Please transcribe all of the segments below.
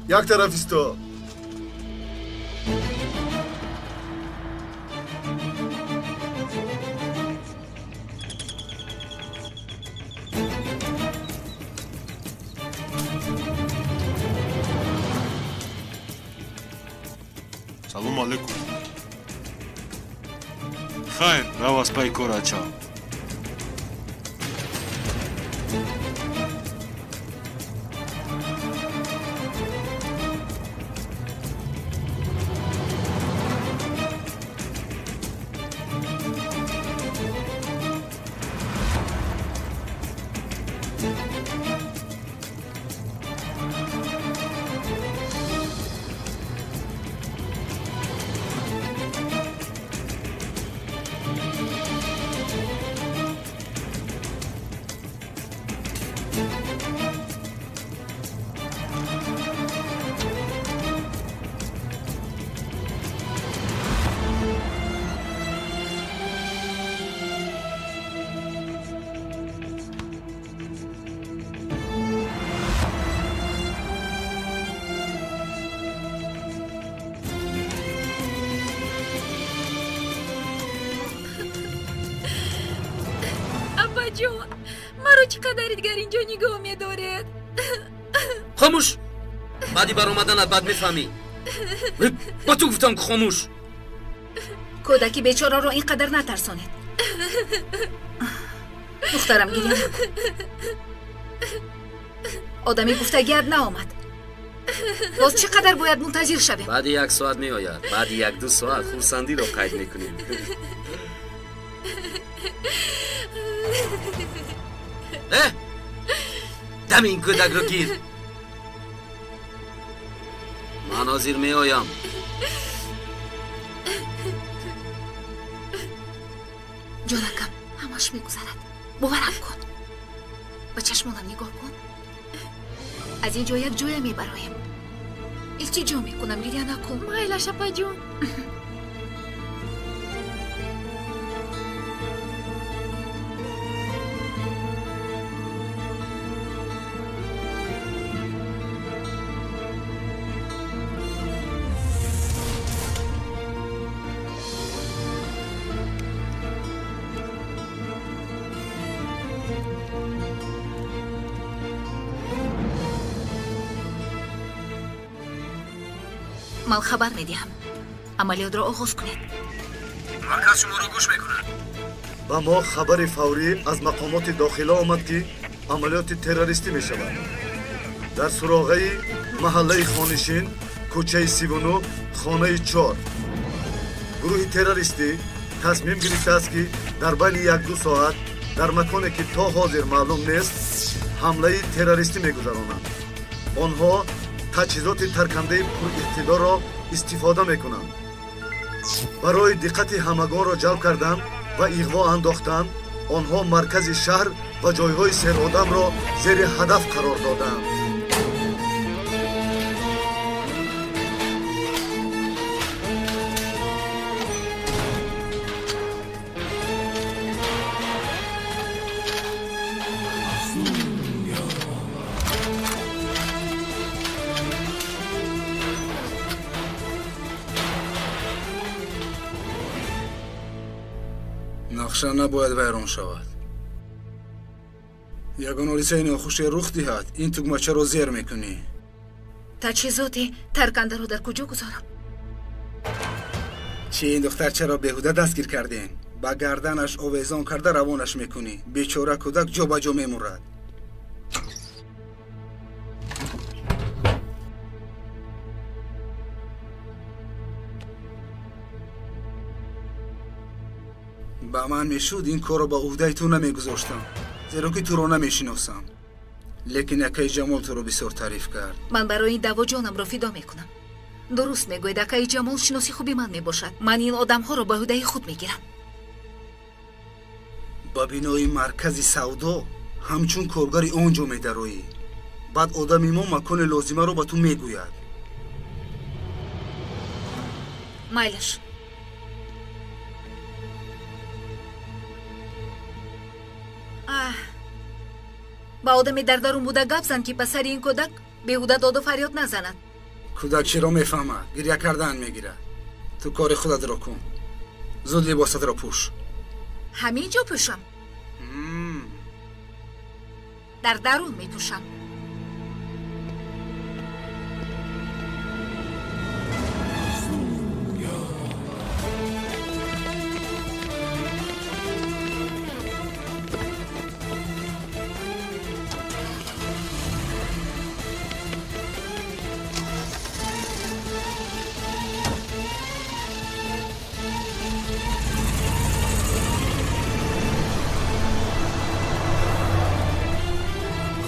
Як тараф исто. Салом алейкум. Хайр, рав аз пай кор ача. Апаҷон, маро чӣ қадар дигар инҷо нигоҳ медоред? Хомӯш! Баъди баромаданат бад мефаҳмӣ. Ба ту гуфтам, ки хомӯш! Кӯдаки бечораро ин қадар натарсонед. Духтарам, гиря накун. Одами гуфтагият наомад. Боз чӣ қадар бояд мунтазир шавем? Баъди як соат меояд. Баъди як-ду соат хурсандиро қайд мекунем. Э? Дами ин кӯдакро гир. Ман ҳозир меоям. Ҷонакам, ҳамаш мегузарад. Боварам кун. Ба чашмонам нигоҳ кун. Аз ин ҷо як ҷоя мебароем. Илтиҷо мекунам, гиря накун. Майлаш, апаҷон. Ман хабар медиҳам. Амалиётро оғоз кунед. Марказ шуморо гӯш мекунад. Ба мо хабари фаврӣ аз мақомоти дохила омад, ки амалиёти террористӣ мешавад. Дар суроғаи маҳаллаи Хонишин, кӯчаи 39, хонаи 4. Гурӯҳи террористӣ тасмим гирифтааст, ки дар байни як-ду соат дар маконе, ки то ҳозир маълум нест, ҳамлаи террористӣ мегузаронанд. Онҳо таҷҳизоти таркандаи пуриқтидорро истифода мекунанд. Барои диққати ҳамагонро ҷалб кардан ва иғво андохтан, онҳо маркази шаҳр ва ҷойҳои серодамро зери ҳадаф қарор доданд. Нақша набояд вайрон шавад. Ягон ҳодисаи нохуше рух диҳад, ин тугмачаро зер мекунӣ. Таҷҳизоти таркандаро дар куҷо гузорам? Чи ин духтарчаро беҳуда дастгир кардем? Ба гарданаш овезон карда равонаш мекунӣ. Бечора кӯдак ҷо ба ҷо мемурад. Ба ман мешуд ин корро ба ӯҳдаи ту намегузоштам, зеро ки туро намешиносам. Лекин акаи Ҷамол туро бисёр таъриф кард. Ман барои ин даъво ҷонамро фидо мекунам. Дуруст мегӯед, акаи Ҷамол шиноси хуби ман мебошад. Ман ин одамҳоро ба ӯҳдаи худ мегирам. Ба бинои маркази савдо ҳамчун коргари он ҷо медароӣ. Баъд одами мо макони лозимаро ба ту мегӯяд. Майлаш. Ба одаме дар дарун буда гап зан, ки ба сари ин кӯдак беҳуда доду фарёд назанад. Кӯдак чиро мефаҳмад? Гиря кардан мегирад. Ту кори худатро кун. Зуд либосатро пӯш. Ҳамин ҷо пӯшам? Дар дарун мепӯшам.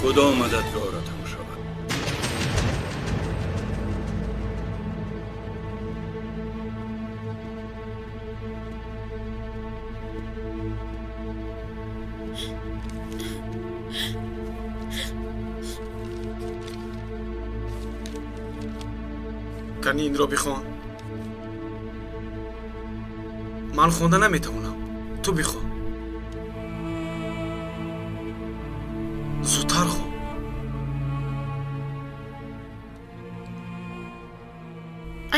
Худо мададгоратон шавад. Кани инро бихон. Ман хонда наметавонам. Ту бихон. Зудтар хон.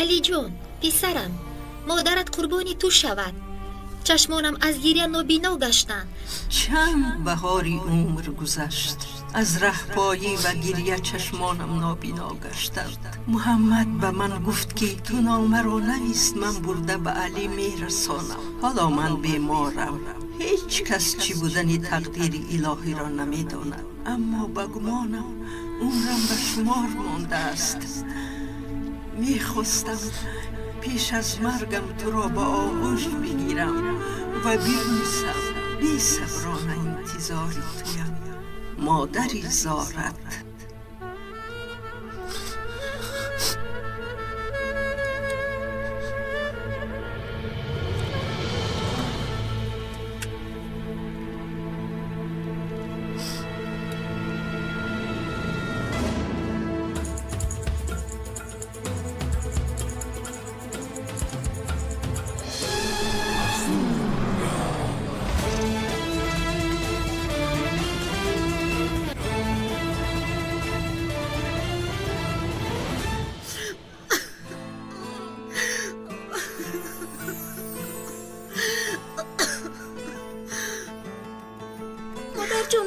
Алиҷон, писарам, модарат қурбони ту шавад. Чашмонам аз гиря нобино гаштанд. Чанд баҳори умр гузашт. Аз раҳпоӣ ва гиря чашмонам нобино гаштанд. Муҳаммад ба ман гуфт, ки ту номаро навис, ман бурда ба Алӣ мерасонам. Ҳоло ман беморам. Ҳеҷ кас чӣ будани тақдири илоҳиро намедонад. Аммо ба гумонам умрам ба шумор мондааст. Мехостам пеш аз маргам туро ба оғӯш бигирам ва бибӯсам. Бесаброна интизори туям, модари зорат.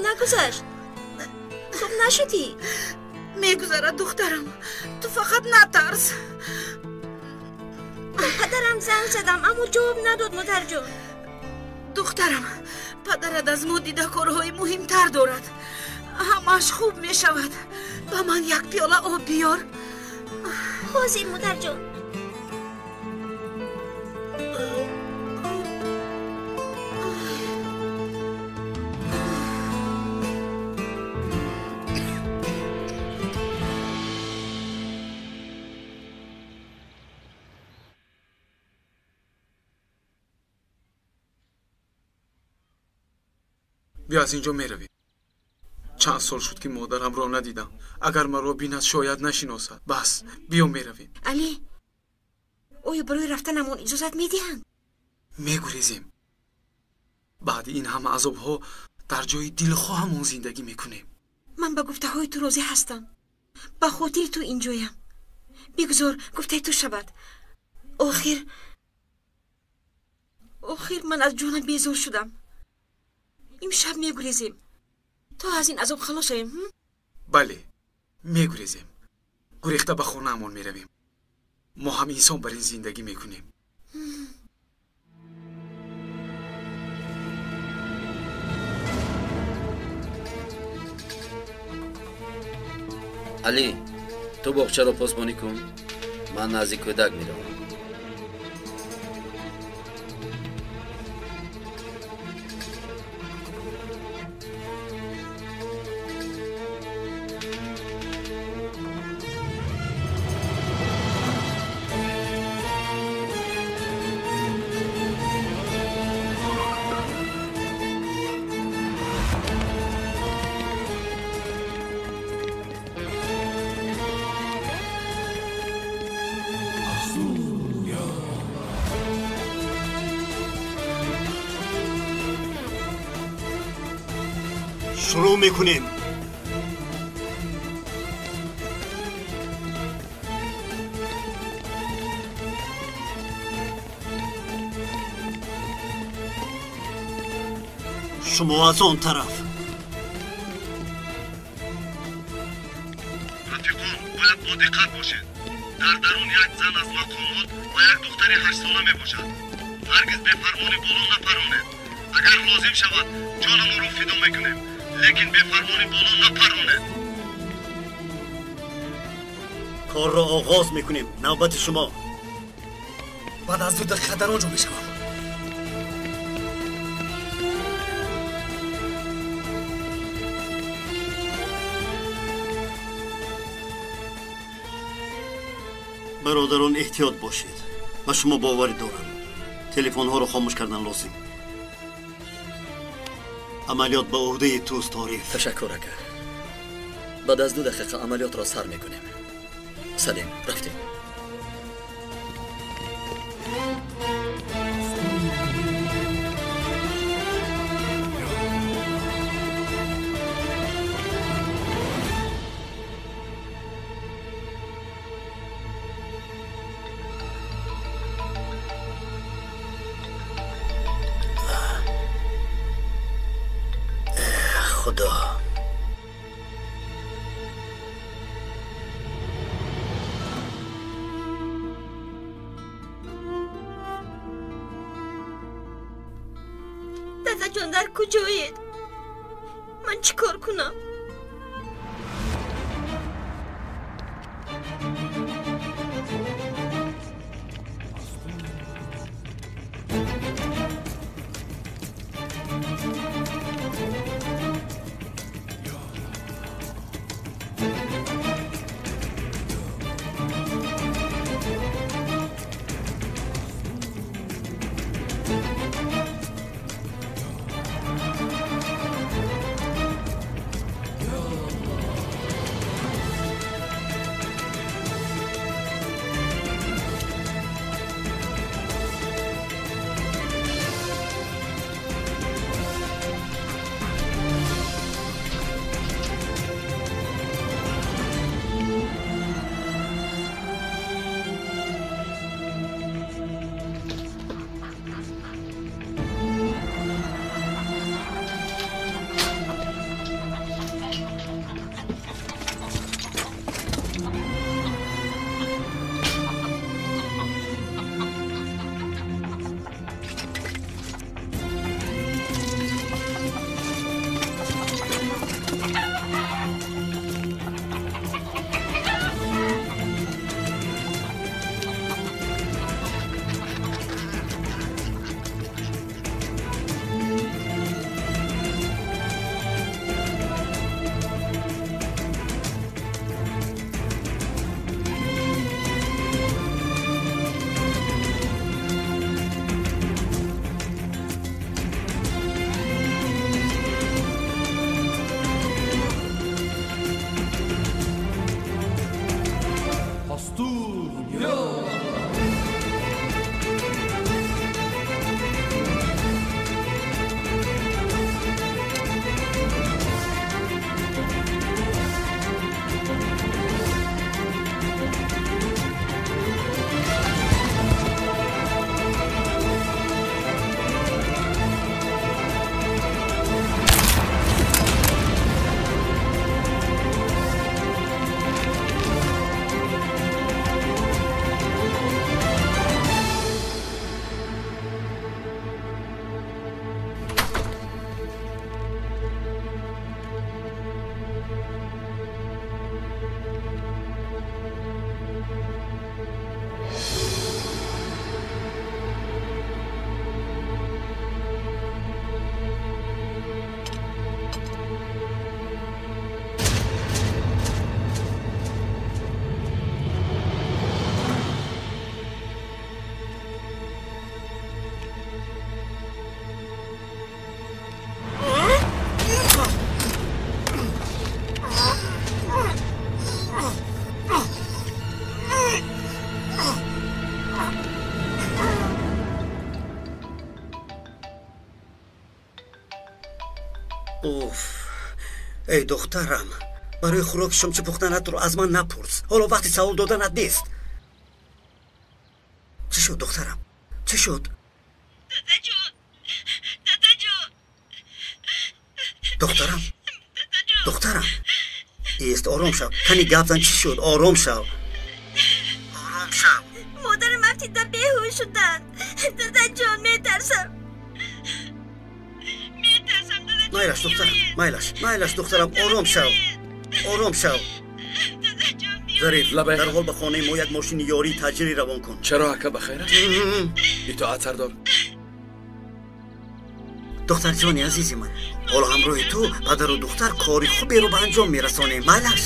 Нагузашт. Хуб нашудӣ? Мегузарад, духтарам. Ту фақат натарс. Ба падарам занг задам, аммо ҷавоб надод, модарҷон. Духтарам, падарат аз мо дида корҳои муҳимтар дорад. Ҳамааш хуб мешавад. Ба ман як пиёла об биёр. Ҳозир, модарҷон. Биё аз инҷо меравем. Чанд сол шуд, ки модарамро надидам. Агар маро бинад, шояд нашиносад. Бас, биё меравем. Алӣ, оё барои рафтанамон иҷозат медиҳанд? Мегурезем. Баъди ин ҳама азобҳо дар ҷои дилхоҳамон зиндагӣ мекунем. Ман ба гуфтаҳои ту розӣ ҳастам. Ба хотири ту инҷоям. Бигузор гуфтаи ту шавад. Охир ман аз ҷонам безор шудам. Имшаб мегурезем, то аз ин азоб халос шавем. Бале, мегурезем. Гурехта ба хонаамон меравем. Мо ҳам инсон бар ин зиндагӣ мекунем. Алӣ, ту боғчаро посбонӣ кун, ман назди кӯдак меравам. شروع میکنیم. شما از آن طرف. رفیقان باید با دقت باشید. در درون یک زن از مقامات و یک دختر 8 ساله می باشد. هرگز به فرمان بالا نپرانید. اگر لازم شود جانمان را فدا میکنیم، لیکن به فرمان بالا نپرانید. کار را آغاز میکنیم. نوبت شما. بعد از 2 دقیقه در آنجا میشوم. برادران احتیاط باشید. و شما باوری دارم. تلفن ها را خاموش کردن لازم. عملیات به عهده توست تاریف. تشکر اکا. بعد از 2 دقیقه عملیات را سر میکنیم. سلیم، رفتیم. خدا. Дадаҷон, дар куҷоед? Ман чӣ кор кунам? Уф, эй духтарам, барои хӯроки шом чӣ пухтанатро аз ман напурс. Ҳоло вақти савол доданат нест. Чӣ шуд, духтарам? Чӣ шуд? Дадаҷон, дадаҷон. Духтарам, духтарам, ист, ором шав. Кани гап зан, чӣ шуд? Ором шав, ором шав. Модарам афтида беҳуш шуданд. Дадаҷон, метарсам, метарсам. Майлаш, духтарам, майлаш, майлаш, духтарам, ором шав, ором шав. Зариф, дарҳол ба хонаи мо як мошини ёрии таъҷилӣ равон кун. Чаро, ака, ба хайр аст? Итоат, сардор. Духтарҷони азизи ман, ҳоло ҳамроҳи ту падару духтар кори хуберо ба анҷом мерасонем. Майлаш.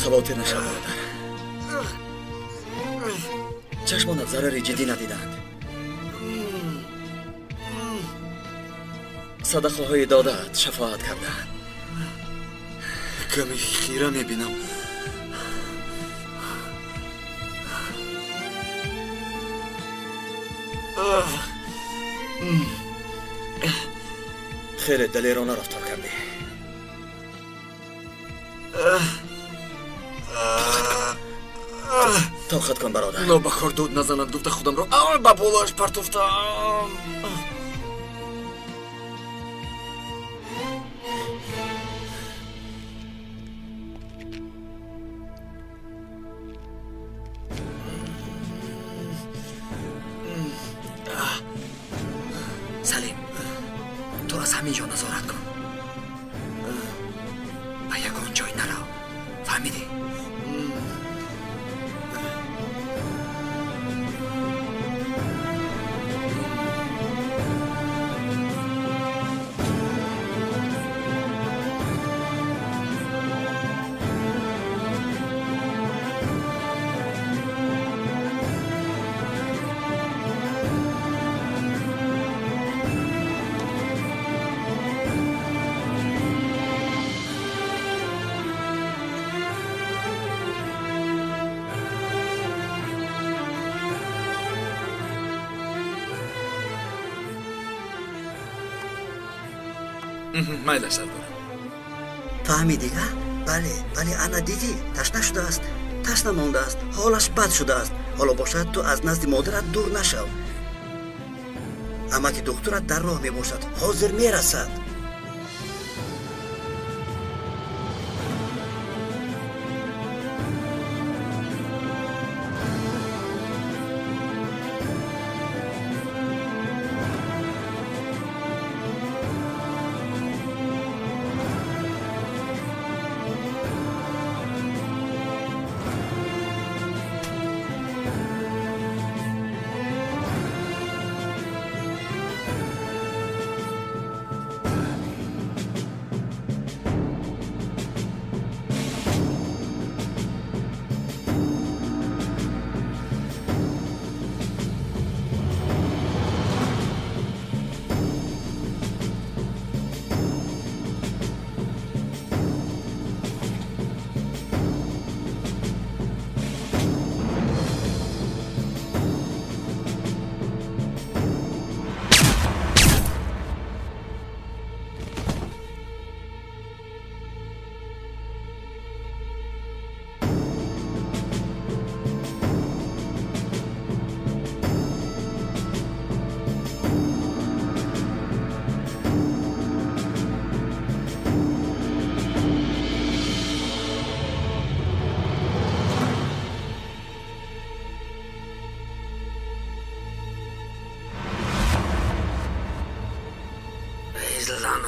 Хавотир нашав, бародар. Чашмонат зарари ҷиддӣ надиданд. Садақаҳои додаат шафоат кардаанд. Каме хира мебинам. Хеле далерона рафтор кардӣ. Тоқат кун, бародар. Нобахор дуд назанад гуфта худамро аввал ба болоаш партофтам. Салим, ту аз ҳамин ҷо назорат кун. Ба ягон ҷой нарав. Фаҳмидӣ? Майлаш, сардорам. Фаҳмидӣ, а? Бале, бале, ана дидӣ, ташна шудааст, ташна мондааст, ҳолаш бад шудааст. Ҳоло бошад, ту аз назди модарат дур нашав. Амаки духтурат дар роҳ мебошад, ҳозир мерасад.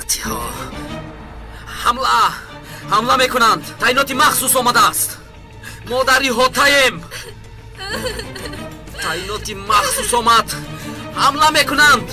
Лаънатиҳо! Ҳамла! Ҳамла мекунанд! Таъиноти махсус омадааст! Мо дар иҳотаем! Таъиноти махсус омад! Ҳамла мекунанд!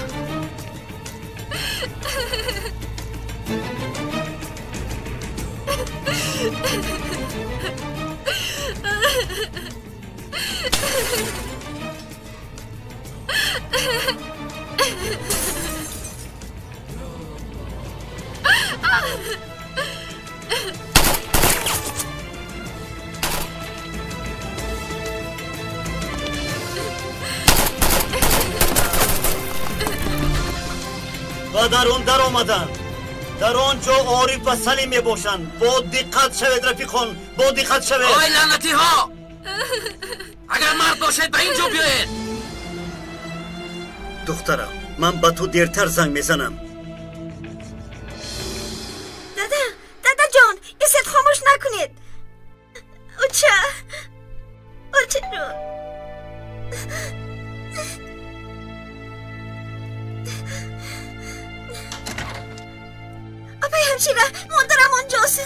Ва дар он даромаданд. Дар он ҷо Ориф ва Салим мебошанд. Бо диққат шавед, рафиқон, бо диққат шавед. Ой, лаънатиҳо! Агар мард бошед, ба ин ҷо биёед. Духтарам, ман ба ту дертар занг мезанам. Дада, дадаҷон, исет хомӯш накунед. Оча, очаҷон. Апай ҳамшира, модарам онҷост.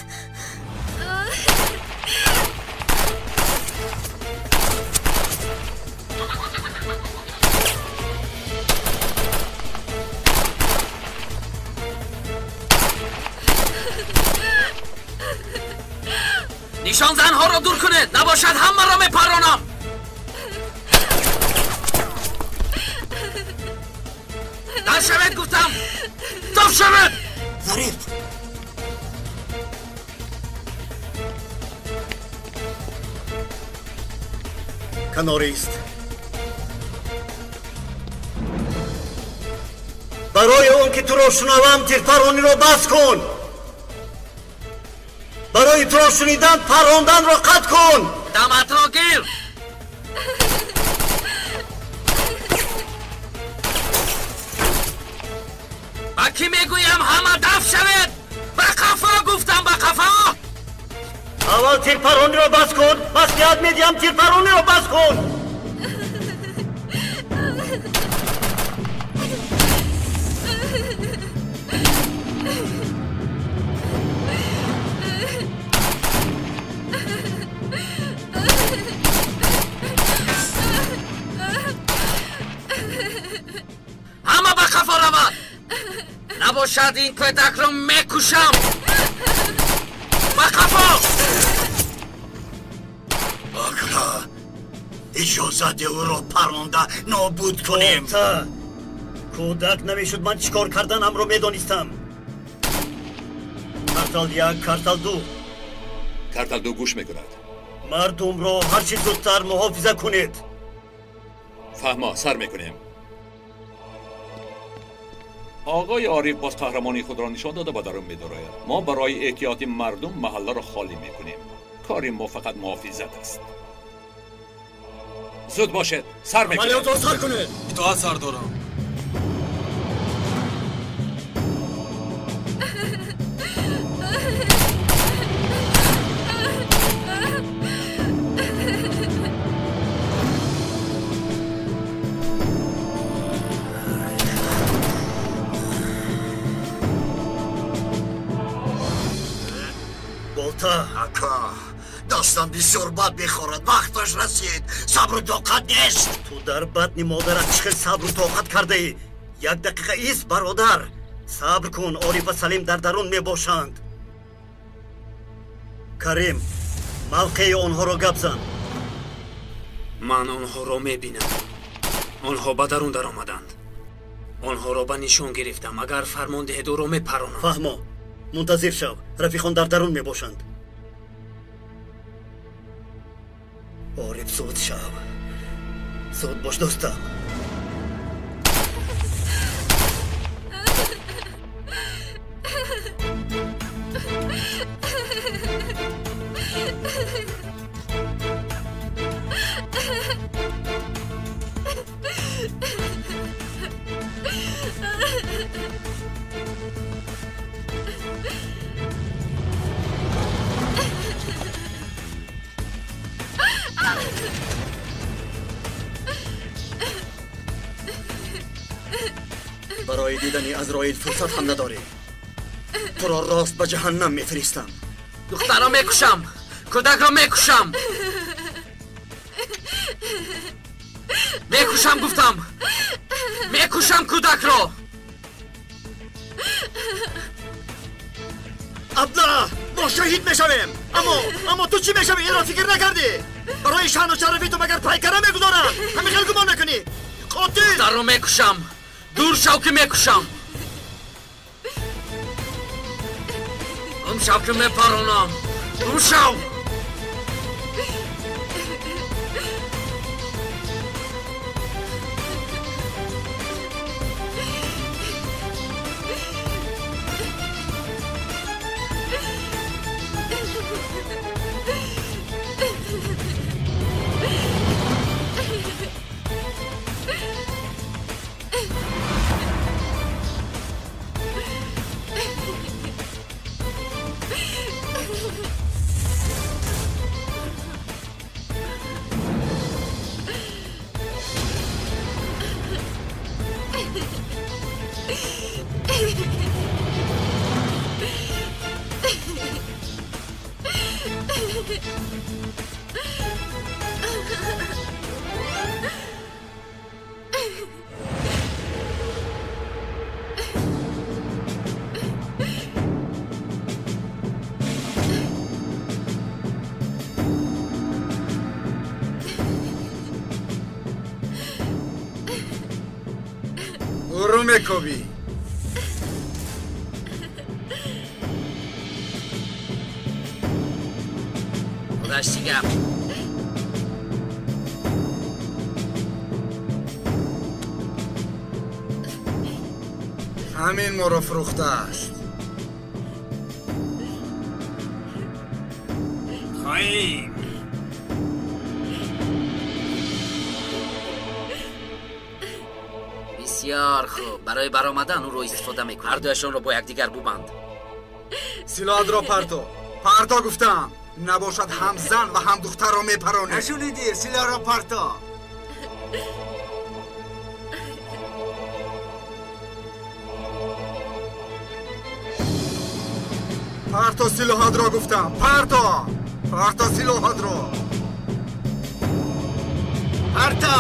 Нишонзанҳоро дур кунед, набошад ҳамаро мепаронам. Дар шавед гуфтам, тоф шавед! Зариф! Канорист. Барои он ки туро шунавам, тирпарониро бас кун. Барои туро шунидан парронданро қатъ кун. Даматро гир. Ба кӣ мегӯям ҳама дафт шавед? Ба қафо гуфтам, ба қафо. Аввал тирпарониро бас кун. Маслиҳат медиҳам, тирпарониро бас кун. Ҳама ба қафо равад. Набошад ин кӯдакро мекушам. Ба қафо! Ака, иҷозат ӯро паронда нобуд кунем. Кӯдак намешуд, ман чӣ кор карданамро медонистам. Картал 1, Картал 2. Картал 2 гӯш мекунад. Мардумро ҳарчи зудтар муҳофиза кунед. Фаҳмо, сар мекунем. Оғои Ориф боз қаҳрамонии худро нишон дода ба дарун медарояд. Мо барои эҳтиёти мардум маҳалларо холӣ мекунем. Кори мо фақат муҳофизат аст. Зуд бошед, сар мекунем. Амалиётро сар кунед. Итоат сардорам. Ака, дастам бисёр бад мехорад. Вақташ расид. Сабру тоқат нест. Ту дар батни модарат чӣ хел сабру тоқат кардаӣ? Як дақиқа ист, бародар. Сабр кун, Ориф ва Салим дар дарун мебошанд. Карим, мавқеи онҳоро гап зан. Ман онҳоро мебинам. Онҳо ба дарун даромаданд. Онҳоро ба нишон гирифтам. Агар фармон диҳед, ӯро мепаронам. Фаҳмо, мунтазир шав. Рафиқон дар дарун мебошанд. Ориф, зуд шав. Зуд бош, дӯстам. Барои дидани Азроил фурсат ҳам надорӣ. Туро рост ба ҷаҳаннам мефиристам. Духтарро мекушам, кӯдакро мекушам. Мекушам гуфтам. Мекушам кӯдакро. Абла, мо шаҳид мешавем. Аммо ту чӣ мешавӣ? Инро фикр накардӣ? Барои шаъну шарафи ту магар пайкара мегузоранд? Ҳамин хел гумон мекунӣ? Қотил! Духтарро мекушам. Дур шав ки мекушам. Гум шав ки мепаронам. Гум шав! Ӯро мекобӣ. Худаш чӣ гап? Ҳамин моро фурӯхтааст. Хоин! Бисёр хуб. Барои баромадан ӯро истифода мекунем. Ҳардуяшонро бо якдигар бубанд. Силоҳатро парто. Парто гуфтам. Набошад ҳам зан ва ҳам духтарро мепаронем. Нашунидӣ? Силоҳро парто. Парто силоҳатро гуфтам. Парто! Парто силоҳатро. Парто!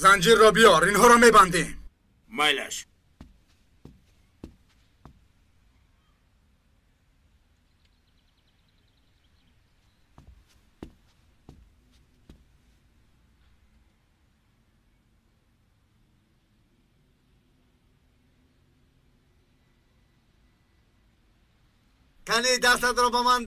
Занҷирро биёр, инҳоро мебандем. Майлаш. Кани дастатро ба ман